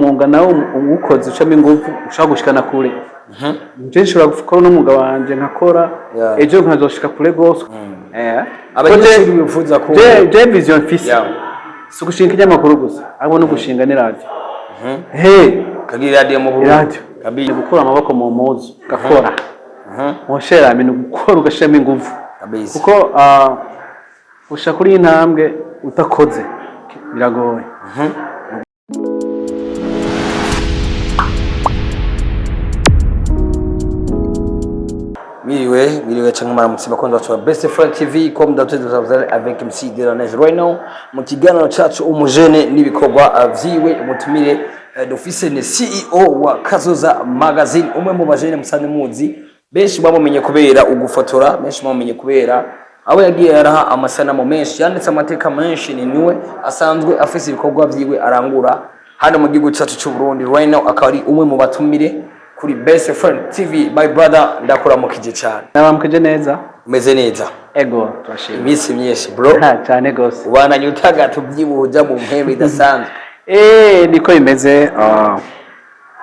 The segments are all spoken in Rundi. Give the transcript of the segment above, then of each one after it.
Umwuga nawo uwukoze ucamo inguvu ushobora gushikana kure. Je nshobora gukora n'umwuga wanje nkakora, ejo nkazoshika kure gose. Abanyeshuri bifuza ko Je vision mfise si ugushinga ikinyamakuru gusa, ahubwo no gushinga n'iradiyo. He. Kagira radio mu Burundi. Iradiyo. Kabisa. Ni gukura amaboko mu mpuzu ugakora, musherame, ni ugukora ugashiramo inguvu. Kuko gushika kuri iyi ntambwe utakoze biragoye. Mwiriwe, mwiriwe canke mwaramutse, bakunzi bacu ba Best Friend TV, comme d'habitude vous allez avec MC de la Neige right now mu kiganiro cacu umujene n'ibikorwa vyiwe. Umutumire dufise ni CEO wa Kazoza Magazine, umwe mu bajene musanzwe muzi, benshi bamumenye kubera ugufotora, benshi bamumenye kubera aho yagiye araha amasanamu menshi yanditse amateka menshi. Ni niwe asanzwe afise ibikorwa vyiwe arangura hano mu gihugu cacu c'u Burundi. Right now akaba ari umwe mu batumire kuri Best Friend TV. My brother, ndakuramukije cyane. Nabamukije neza. Umeze neza? Ego, turashima. Iminsi myinshi, bro. Ha, cyane gose. Ubananye utagata, ubyibuha, uja mu mpembe idasanzwe. Niko bimeze.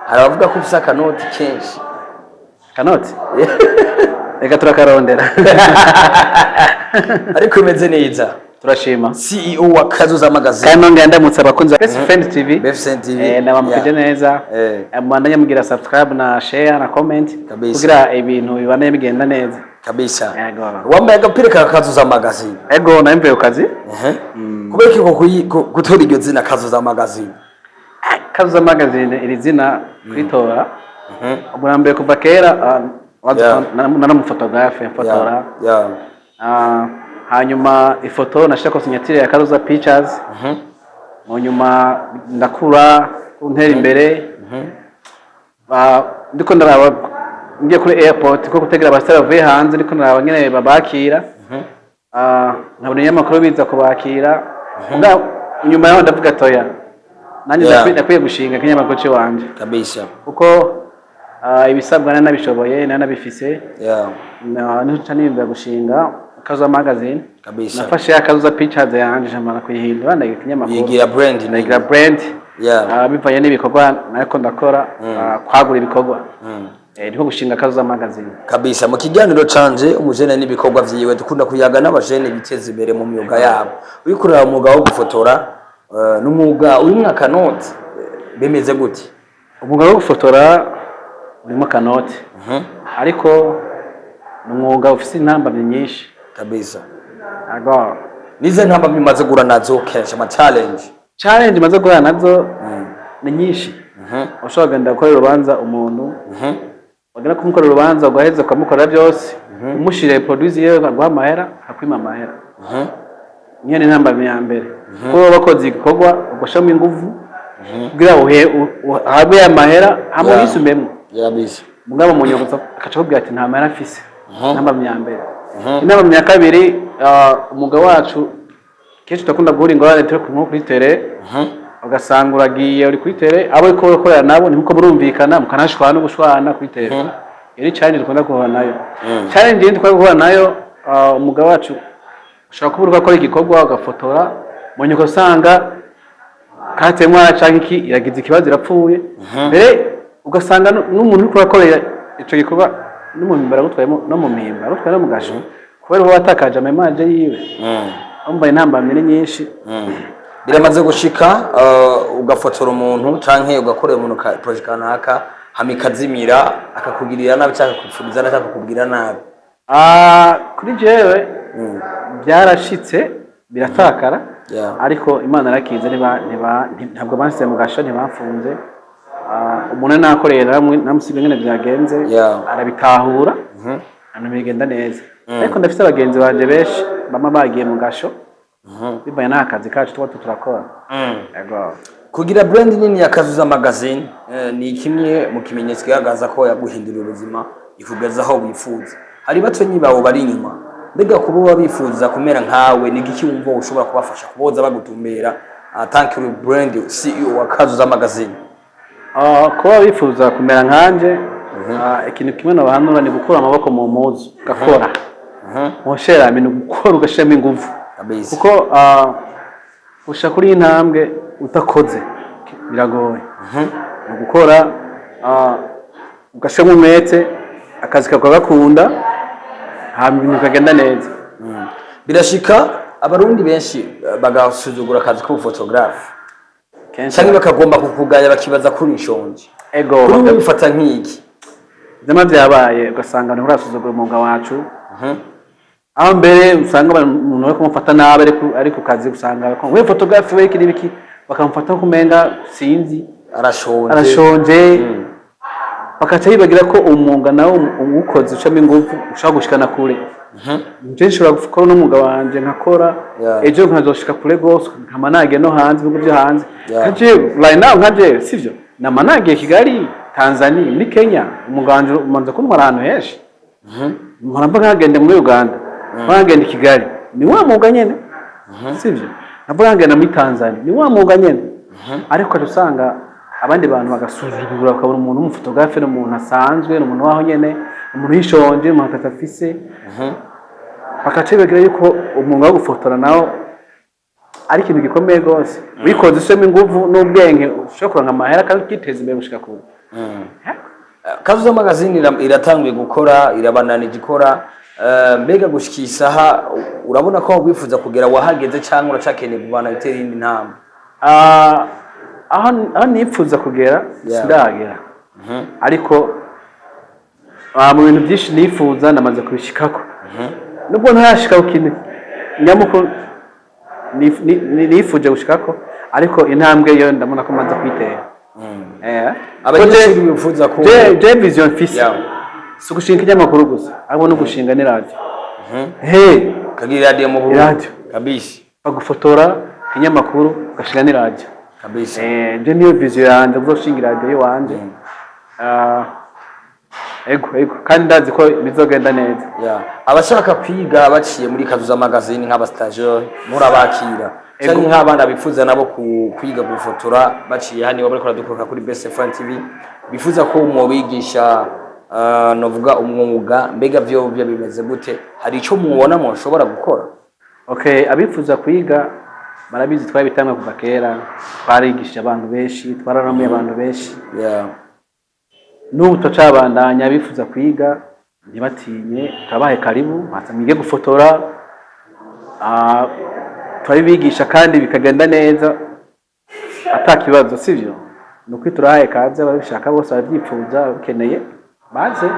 Hari abavuga ko ufise akanoti kenshi. Kanoti reka turakarondera. Ariko imeze neza? Turashima. CEO wa Kazoza Magazine. Kandi nongera ndamutse abakunzi ba Best Friend TV. Best Friend TV. Nabamukije neza. Mubandanye mugira subscribe na share na comment kugira ibintu bibandanye bigenda neza. Yego. Wambaye agapira ka Kazoza Magazine. Ego, nari mvuye ku kazi. Kubera iki gutora iryo zina Kazoza Magazine? Kazoza Magazine, iri zina kuritora ubwa mbere kuva kera, nari umufotogarafe, mfotora. Hanyuma ifoto nashirako signature ya Kazoza Pictures. Mu nyuma ndakura, untera imbere. Ndiko ndaraba ngiye kuri airport ko gutegera abasitari bavuye hanze, ndiko ndaraba nyene babakira. Nkabona ibinyamakuru biza kubakira. Muga inyuma yaho ndavuga toya, nanjye ndakwiye gushinga ikinyamakuru ciwanje, kuko ibisabwa nari nabishoboye, nari nabifise. Nico niyumvira gushinga Kazoza Magazine. Nafashe ya Kazoza Pictures yanje jamara kuyihindura, ndagira ikinyamakuru. Yigira brand. Ndagira brand. Bivanye n'ibikorwa nariko ndakora, kwagura ibikorwa. Niko gushinga Kazoza Magazine. Kabisa. Mu kiganiro canje umujene n'ibikorwa vyiwe, dukunda kuyaga n'abajene biteza imbere mu myuga yabo. Uriko uraraba umwuga wo gufotora, n'umwuga urimwo akanoti, bimeze gute? Umwuga wo gufotora urimo akanoti, ariko ni umwuga ufise intambamyi nyinshi. Ego. Nize ntambamyi umaze guhura nazo kenshi, ama challenge? Challenge maze guhura nazo ni nyinshi. Ushobora kugenda gukorera urubanza umuntu, wagenda kumukorera urubanza ugaheza ukamukorera byose, umushiriye produit yewe aguha amahera, akwima amahera. Niyo ni intambamyi ya mbere, kuko baba bakoze igikorwa ugashiramo inguvu kugira uhabwe ya mahera hamwe wisumemwo. Mugabo mu nyungu akaca akubwira ati nta mahera afise. Intambamyi ya mbere. Intambamyi ya kabiri, umwuga wacu kenshi turakunda guhura ingorane turi nko kuri terrain, ugasanga uragiye uri kuri terrain, abo uriko urakorera nabo ntimuko murumvikana, mukanashwana no gushwana kuri terrain. Iyo ni challenge dukunda guhura nayo. Challenge yindi dukunda guhura nayo, umwuga wacu ushobora kuba uriko urakora igikorwa ugafotora, mu nyuma usanga katemwa canke iki iragize ikibazo irapfuye, mbere ugasanga n'umuntu uriko urakorera ico gikorwa no mu mpimba aragutwayemo, no mu mpimba aragutwaye, no mu gasho, kubera uba watakaje ama image yiwe. Urumva intambamyi ni nyinshi. Biramaze gushika ugafotora umuntu canke ugakorera umuntu ka projet kanaka, hama ikazimira, akakugirira nabi canke akakupfuriza nabi canke akakubwira nabi? Kuri jewe byarashitse biratakara, ariko Imana yarakinze, ntabwo bansize mu gasho, ntibamfunze. Umuntu nakoreye namusiga nyene byagenze, arabitahura, hanyuma bigenda neza. Ariko ndafise abagenzi banje benshi bama bagiye mu gasho bivanye n'akazi kacu tuba turakora. Yego. Kugira brand nini ya Kazoza Magazine ni kimwe mu kimenyetso kigaragaza ko yaguhindurira ubuzima, ikugeza aho wifuza. Hari batonyi bawe bari inyuma, mbega kuba uba bifuza kumera nkawe, ni igiki wumva ushobora kubafasha kuboza bagutumbera? Thank you, brand CEO wa Kazoza Magazine. Kuba bifuza kumera nkanje, ikintu kimwe nobahanura ni gukura amaboko mu mpuzu ugakora. Musherame, ni ugukora ugashiramo inguvu. Kuko gushika kuri iyi ntambwe utakoze biragoye. Ni ugukora, ugashiramo umwete, akazi kawe ukagakunda, hama ibintu bikagenda neza. Birashika Abarundi benshi bagasuzugura akazi k'ubuphotographe Kenshi. canke bakagomba kukugaya, bakibaza ko uri inshonji. Ego. Kuri wowe bifata nk'iki? Vyama vyabaye, ugasanga ntiurasuzugura umwuga wacu, aho mbere usanga umuntu bari kumufata nabi ari ku kazi, usanga we photographe, we iki n'ibiki, bakamufata nko kumenga sinzi arashonje. Arashonje. Bakaca bibagira ko umwuga nawo uwukoze ucamo ingufu ushobora gushikana kure. Je nshobora gukora n'umwuga wanje, nkakora, ejo nkazoshika kure gose, nkama nagiye no hanze, ibihugu byo hanze. Nka jewe right now, nka jewe sivyo, nama nagiye Kigali, Tanzania, muri Kenya. Umwuga wanje umanza kuntwara ahantu henshi. Mpora mba nkagenda muri Uganda, nkagenda i Kigali, ni wa mwuga nyene, sivyo? Nabwo nkagenda muri Tanzania, ni wa mwuga nyene. Ariko ukaca usanga abandi bantu bagasuzugura, bakabona umuntu w'umuphotographe ni umuntu asanzwe, ni umuntu waho nyene, umuntu yishonje, umuntu atafise. Bakaca bibagira yuko umwuga wo gufotora nawo ari ikintu gikomeye rwose, wikoze ushyiramo ingufu n'ubwenge, ushobora kuronka amahera kandi ukiteza imbere gushika kure. Kazoza Magazine iratanguye gukora, irabananije ikora. Mbega gushika isaha urabona ko wifuza kugera wahageze, cyangwa uracakeneye kubana bitera iyindi ntambwe? Ah, aho nipfuza kugera sindahagera, ariko mu bintu byinshi nifuza namaze kubishikako, nubwo ntarashika ku kintu nyamukuru nifuje gushikako, ariko intambwe yo ndabona ko maze kuyitera. Abanyeshuri bifuza ko Je vision mfise si ugushinga ikinyamakuru gusa, ahubwo no gushinga n'iradiyo. He. Kagira radio mu Burundi. Iradiyo. Kabisa. Bagufotora, ikinyamakuru, ugashinga n'iradiyo. Kabisa. Je niyo vision yanje, kuzoshinga iradiyo iwanje. Ego, kandi ndazi ko bizogenda neza. Yeah. Abashaka kwiga baciye muri Kazoza Magazine nk'aba stagiaire murabakira, canke nk'abana bifuza nabo kwiga gufotora baciye hano iwabo, bariko baradukorera kuri Best Friend TV, bifuza ko mwobigisha, novuga umwuga, mbega vyo bimeze gute? Hari ico mubona mwoshobora gukora? Okay, abifuza kwiga barabizi, twari bitangwe kuva kera, twarigishije abantu benshi, twararamuye abantu benshi. N'ubu turacabandanya. Abifuza kwiga ntibatinye, turabahe karibu, baza mwige gufotora. Turabibigisha kandi bikagenda neza ata kibazo, sivyo? Ni ukuri turahaye kaze ababishaka bose, ababyipfuza, ababikeneye baze.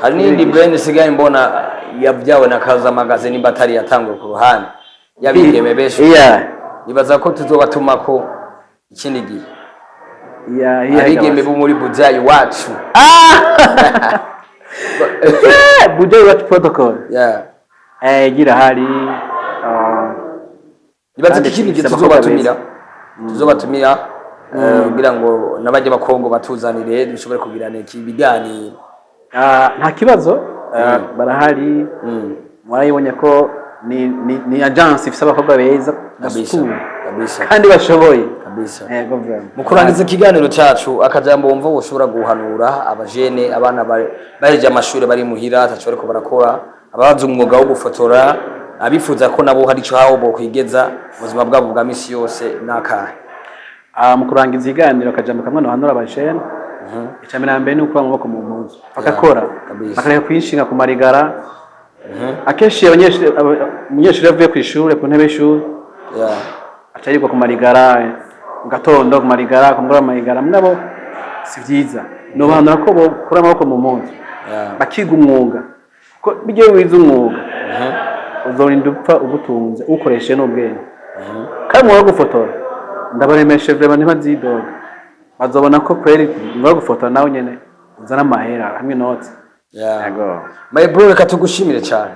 Hari n'iyindi Tubigisha. brand isigaye mbona yabyawe na Kazoza Magazine, nimba atari yatanguye ku ruhande, y'abigeme benshi. Nibaza ko tuzobatumako ikindi gihe. Abigeme bo muri Buja Iwacu. Buja Iwacu Protocol. Gira hari Nibaza ko Kandi ikindi gihe ifise abakobwa. tuzobatumira kugira ngo n'abajya bakongo batuzanire, dushobore kugirana iki ibiganiro. Nta kibazo, barahari. Mwarayibonye ko ni agence ifise abakobwa beza basukuye kandi bashoboye. Yego, vraiment. Mu kurangiza ikiganiro cyacu, akajambo wumva woshobora guhanura abajene, abana bahejeje amashuri bari muhira ataco bariko barakora, abazi umwuga wo gufotora, abifuza ko nabo hari ico hawo bokwigeza mu buzima bwabo bwa misi yose, n'akahe? Mu kurangiza ikiganiro, akajambo kamwe nohanura abajene, icya mbere na mbere ni ukura amaboko mu mpuzu bagakora, bakareka kwishinga ku marigara. Akenshi abanyeshuri, umunyeshuri avuye ku ishuri, ku ntebe y'ishuri, aca yigwa ku marigara mu gatondo, ku marigara, ku mugoroba marigara. Mugabo si vyiza. Nobahanura ko bokura amaboko mu mpuzu, bakiga umwuga, kuko bijya wize umwuga uzorinda upfa ugutunze, ukoresheje n'ubwenge. Kandi umwuga wo gufotora, ndabaremeshe vraiment, ntibazidoga, bazobona ko kweri umwuga wo gufotora nawe nyene uzana amahera hamwe inoti. Yego. My bro, reka tugushimire cyane.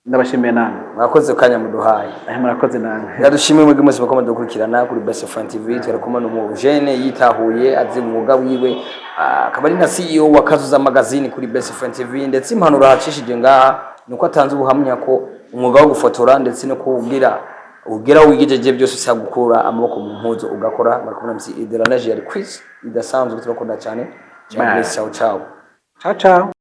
Ndabashimiye namwe. Mwakoze kanya muduhaye. Murakoze namwe. Ndadushimiye mwebwe mwese mukomeza dukurikirana kuri Best Friend TV. Twari kumwe n'umujene yitahuye, azi umwuga wiwe, akaba ari na CEO wa Kazoza Magazine kuri Best Friend TV. Ndetse impanuro hacishije ngaha nuko atanze ubuhamya ko umwuga wo gufotora ndetse no kugira ugera wigejeje byose usaba gukura amaboko mu mpuzu ugakora. Bari kumwe na MC Idelanaje, yari quiz idasanzwe. Turakunda cyane cyane. Bye. Ciao ciao. Ciao ciao.